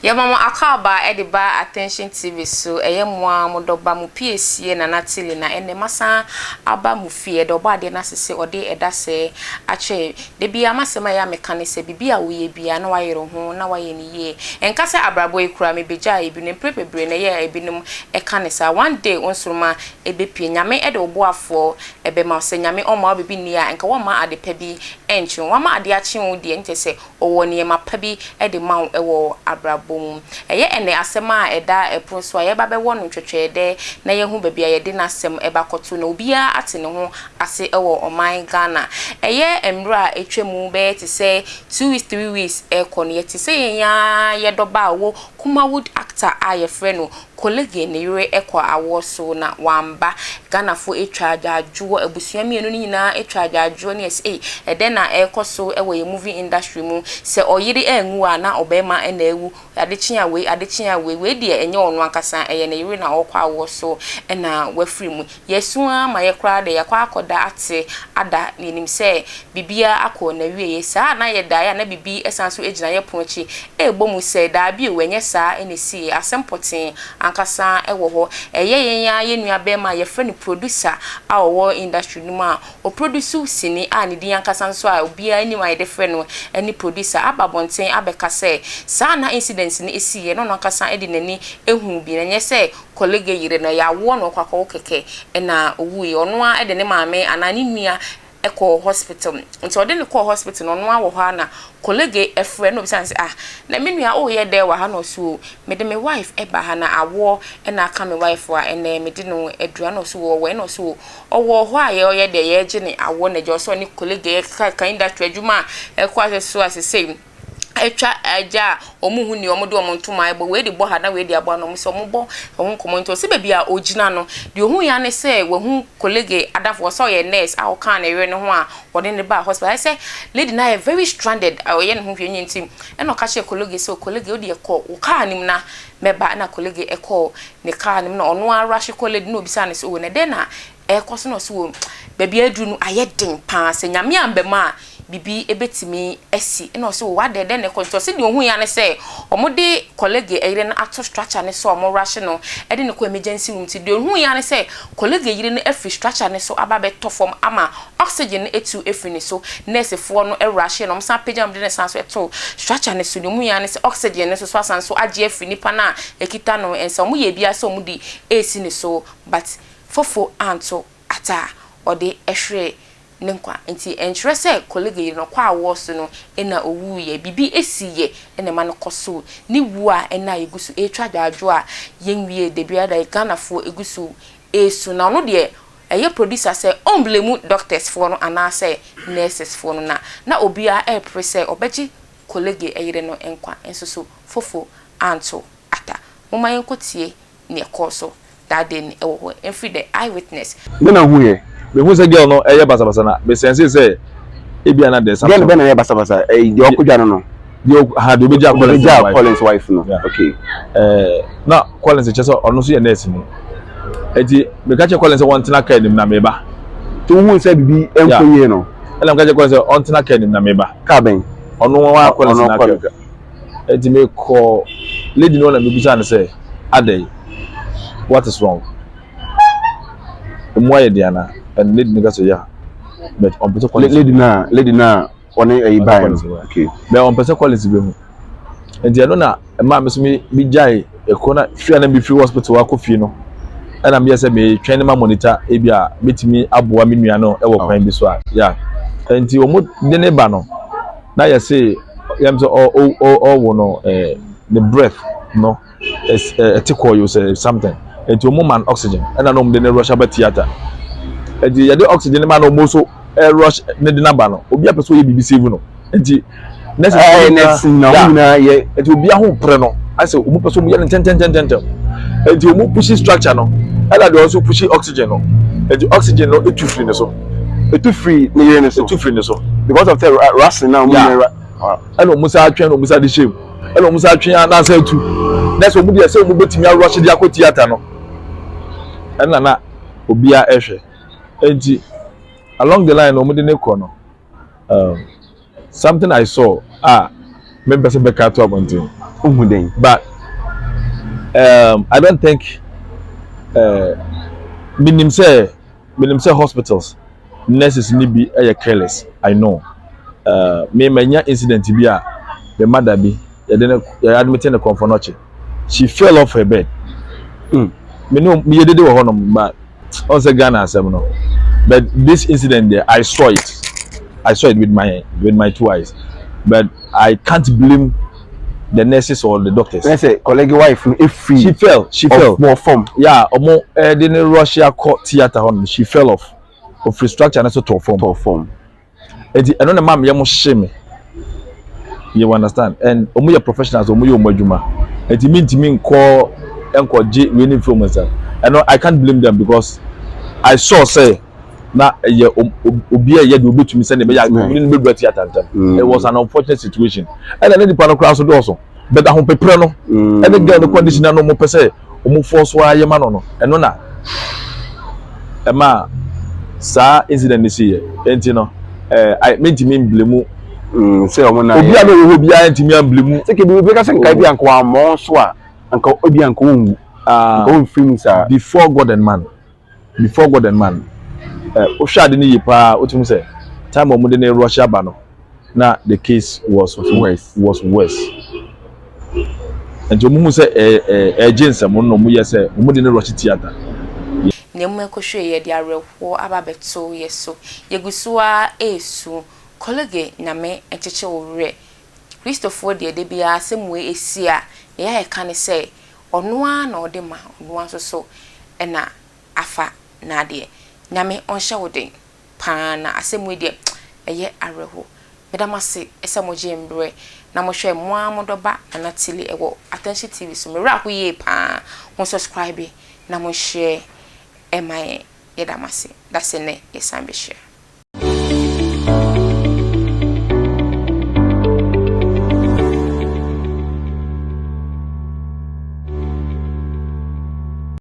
Yɛma mo akwaaba de ba Attention TV so, ɛyɛ mo ara mo dɔba, mo piesie Nana Tilly na ɛnnɛ masan aba mo fie, ɛda Ɔbɔadeɛ no ase sɛ ɔde ɛda sɛɛ akyɛ yɛn. Da biara m'asɛm a ɛyɛ a meka ne sɛ, biribi a woyɛ biara na woayere wo ho na woayɛ no yie. Ɛnka sɛ abrabɔ yi koraa mebɛgyaa ebinom, mprɛ bebree na ɛyɛ a ebinom ka no saa. One day wo nsoroma ɛbɛpue, Nyame de wo boafoɔ bɛma wo. Sɛ Nyame ɔmma wo biribi nni a, nka wɔmma ade pa bi nkye wo. Wama adeɛ akye wo deɛ, nkyɛ sɛ Ɔwɔ nneɛma pa bi de ma wo wɔ abrabɔ mu. Ɛyɛ ɛnnɛ asɛm a ɛda ɛpono so a yɛreba bɛwɔ no twɛtwɛɛdɛ na yɛahu baabi a yɛde n'asɛm ba akɔto na obiara ate ne ho ase wɔ ɔman Ghana. Ɛyɛ mmerɛ a atwa mu bɛyɛ te sɛ 2 weeks, 3 weeks rekɔ no, yɛte sɛ yɛn ara yɛdɔ ba a ɔwɔ Kumawood actor a yɛfrɛ no Kolege ne yere kɔ awoɔ so na wamba. Ghanafoɔ atwa agyaadwoɔ, abusua mmienu no nyinaa atwa agyaadwoɔ ne yɛse ei ɛdɛn na ɛrekɔ so wɔ yɛn movie industry mu, sɛ ɔyere anwu a na ɔbarima na awu, ade kye a wei, ade kye a wei, wei deɛ ɛnyɛ ɔno ankasa ɛyɛ ne yere na ɔrekɔ awoɔ so na wafiri mu. Yɛasu ara ma yɛ koraa deɛ yɛakɔ akɔda ate ada na yɛnim sɛ biribiara akɔ n'awieɛ. Saa a na yɛdaeɛ a na biribi san nso gyina yɛn pono akyi rebɔ mu sɛ, Dabi o, ɛnyɛ saa na ɛsiiɛ. Asɛm pɔtee ankasa wɔ hɔ. Ɛyɛ yɛn ara yɛn nuabarima a yɛfrɛ no Producer a ɔwɔ industry no mu a ɔproduce sini a ne din ankasa nso a obiara nim a yɛde frɛ no ne Producer aba abɔnten abɛka sɛ saa na incident no siiɛ na ɔno ankasa de n'ani huu bi na ɛnyɛ sɛ Kɔlege yere no, ɛyɛ awoɔ na ɔkɔ akɔwo kɛkɛ na ɔwuiɛ. Ɔno ara de ne maame anaa ne nua kɔɔ hospital. Nti ɔde no kɔɔ hospital no, ɔno ara wɔ hɔ ara na kɔlege frɛ no na ɔbisa no sɛ, ah, na me nua woreyɛ dɛn wɔ ha? Na ɔse o, mede me wife ba ha na awoɔ na aka me wife a ɛnnɛ mede no aduru ha. Na ɔse o, ɔwɔ he? Na ɔse o, ɔwɔ hɔ a yɛreyɛ dɛn, yɛregye no awoɔ na agya. Ɔse ɔne kɔlege keka industry adwuma a ɛkɔ so a sesei atwa agya a wɔnhu nea wɔde wɔn ntoma rebɔ. Wei de bɔ ha na wei de abɔ ha na wɔn sɛ wɔbɔ ho nkɔmmɔ. Nti ɔsɛ baabi a ɔgyina no, deɛ ɔhu ya ne sɛ wahu colleague adamfo, ɔsɛ ɔyɛ nurse a ɔkaa ne yere no ho a wɔde no baa hospital. Ayɛ sɛ lady no ayɛ very stranded, ɔyɛ ne ho hwee nyɛ nti ɛna ɔka kyerɛɛ colleague sɛ, "Colleague, wo deɛ kɔ wo car no mu na mɛba." Ɛna colleague kɔɔ ne car no mu na ɔno ara rush kɔɔ lady no na ɔbisaa no sɛ, "Oh, na dɛn na ɛrekɔ so?" Na ɔse, "Oh, baabi a aduru no ayɛ den paa, sɛ Nyame amba mu a, biribi bɛtumi asi." Ɛna ɔse, "Oh, adɛn, dɛn na ɛkɔ so?" Nti ɔse deɛ ɔhuiɛ ara ne sɛ wɔde colleague yere no ato structure no so a wɔrush no de no kɔ emergency room. Nti deɛ ɔhuiɛ ara ne sɛ colleague yere no afiri structure no so aba abɛtɔ fam ama oxygen no atu afiri ne so. Nursefoɔ no rush no, wɔsan pagya no de no san so too structure no so. Deɛ ɔhuiɛ ara ne sɛ oxygen no nso so asan so agye afiri nipa no a ɛkita no nsa. Wɔyɛɛ biara sɛ wɔde resi ne so but fofo anto ata a ɔde hweree ne nkwa. Nti ɛnkyerɛ sɛ colleague yere no ɔkɔ awoɔ so no na ɔwuiɛ. Biribi siiɛ na ɛma no kɔ so ne wuo a ɛna yɛgu so retwa adwaadwo a yɛnwie dabiara da Ghanafoɔ gu so resu. Na ɔno deɛ ɛyɛ producer sɛ ɔmblame doctors foɔ no anaasɛ nurses foɔ no na na obiara repere sɛ ɔbɛgye colleague yere no nkwa nso so fofo anto ata. Momma yɛnkɔtie nea ɛkɔɔ so that day no wɔ hɔ mfiri the eye witness. Me na hu yɛ. Me hu sɛ girl no ɛyɛ basabasa na me sense sɛ ebia na there's something. Girl bɛn na ɛyɛ basabasa? Ɛyi deɛ ɔkɔ gya no no. Deɛ ha deɛ obegya Collins wife. Obegya Collins wife no. Yeah. Okay. Ɛɛ na Collins kyɛ sɛ ɔno nso yɛ nurse ni. Eti meka kyerɛ Collins sɛ wɔntena kaa anim na meba. Nti wohu sɛ bibi ɛnkɔ yie no. Ɛna meka kyerɛ Collins sɛ ɔntena kaa anim na meba. Kaa bɛn? Ɔno wa Collins na kaa. Enti mekɔɔ lady no hɔ na mebisaa no sɛ, Adɛn? What is wrong? Emu ayɛ den anaa? And lady no ka sɛ, yeah. But ɔmpɛ sɛ Collins. Lady no a, lady no a ɔne ɛyi baeɛ no. Okay. But ɔmpɛ sɛ Collins bɛhu. Nti ɛno na ɛmaa me so me megyae ɛkɔ na fie a na mefiri hospital akɔ fie no ɛna meyɛ sɛ metwɛn ne ma monitor ebi a metumi aboa me nua no ɛwɔ kwan bi so a yeah. Nti wɔn de ne ba no na yɛse yɛm sɛ ɔwo no ɛɛ ne breath no ɛte kɔɔ yi sɛ something nti wɔn ma no oxygen ɛna na wɔn de ne rush aba theatre nti yɛde oxygen ma na wɔn nso ɛrush ne de n'aba no obi apɛ sɛ ɔyɛ biribi save no nti nurse ɛɛ nurse na wɔn nyinaa yɛ nti obi aho pere no asɛ wɔn pɛ sɛ wɔn yɛ no ntɛntɛntɛntɛm nti wɔn push structure no ɛna deɛ ɔnso push oxygen no nti oxygen no etu firi ne so. Etu firi ne yere ne so. Etu firi ne so. Because of the rushing na wɔn nyinaa ra. Ɛna wɔn san atwɛn na wɔn san de hyɛ mu. Ɛna wɔn san atwɛn na asan atu. Na sɛ wɔn deɛ sɛ wɔn bɛtumi arɔhye de akɔ theatre no. Ɛna na obiara ɛhwɛ. Enti along the line na wɔn de ne kɔ no. Something I saw a mempɛ sɛ bɛka ato abɔnten. Wohu dɛn? But I don't think menim sɛ menim sɛ hospitals nurses ni bi yɛ careless. I know. Me manya incident bi a me mother bi yɛde ne yɛ admit ne Komfo Anokye. She fell off her bed. Me no me yɛ dede wɔ hɔnom, but ɔn sɛ Ghana asɛm no. But this incident there, I saw it. I saw it with my two eyes. But I can't blame the nurses or the doctors. Ɛ sɛ colleague wife no efiri. She fell. She fell. Ɔbɔ fam. Yeah, ɔmo ɛde ne rush akɔ theatre hɔ no, she fell off. Ofiri structure no so tɔ fam. Tɔ fam. Eti ɛno na maa mi yɛ mo hye me. You understand? And ɔmo yɛ professionals, ɔmo yɛ ɔmo adwuma. Eti mi ntumi nkɔ nkɔgye wei ne nfiri ɔmo nsa. Ɛno I can't blame them because I saw sɛ na ɛyɛ obi a ɛyɛ deɛ obetumi sɛ ne bɛyɛ a ɔmo ne no bɛdura theatre ntɛm. It was an unfortunate situation. Ɛna ne nipa no koraa so dɔɔso. But ahopeprɛ no ɛne girl no condition na ɔmo pɛ sɛ ɔmo fɔ so ayɛ ma no, ɛno na ɛma saa incident ne si yɛ. Enti no I mentumi mblame Sɛ ɔmo na obi a na ɔwɔ hɔ biara ntumi amblame. Sɛ kebi obi ka sɛ nka bi anka wammɔ so a, anka obi anka wɔnwu, anka wɔmfiri mu saa. Before God and man, before God and man, wohwɛ ade no yie paa, wotumi sɛ time a wɔde ne rush aba no na the case was worse. Was worse. Nti wɔn mu sɛ ɛɛ ɛɛ ɛgye nsɛm no na wɔn yɛ sɛ wɔn de ne rush theatre. Na emu ɛkɔhwɛ yɛde awerɛhoɔ aba abɛto yɛ so. Yɛgu so a ɛresu. Colleague, Nyame nkyekye wo werɛ. Kristofoɔ deɛ, de biara asɛm wei esi a, nea yɛka ne sɛ ɔno ara na ɔde ma, ɔno ara nso so ɛna afa n'adeɛ. Nyame ɔnhyɛ wo den paa na asɛm wei deɛ, ɛyɛ awerɛho. Meda mo ase sɛ mogye mberɛ na mohwɛ mo ara mo dɔba Nana Tili ɛwɔ Attention TV so. Mmerɛ aho yie paa. Mo subscribe na mo share ɛma yɛn. Yɛda mo ase. Dase nnɛ yɛsan bɛhyia.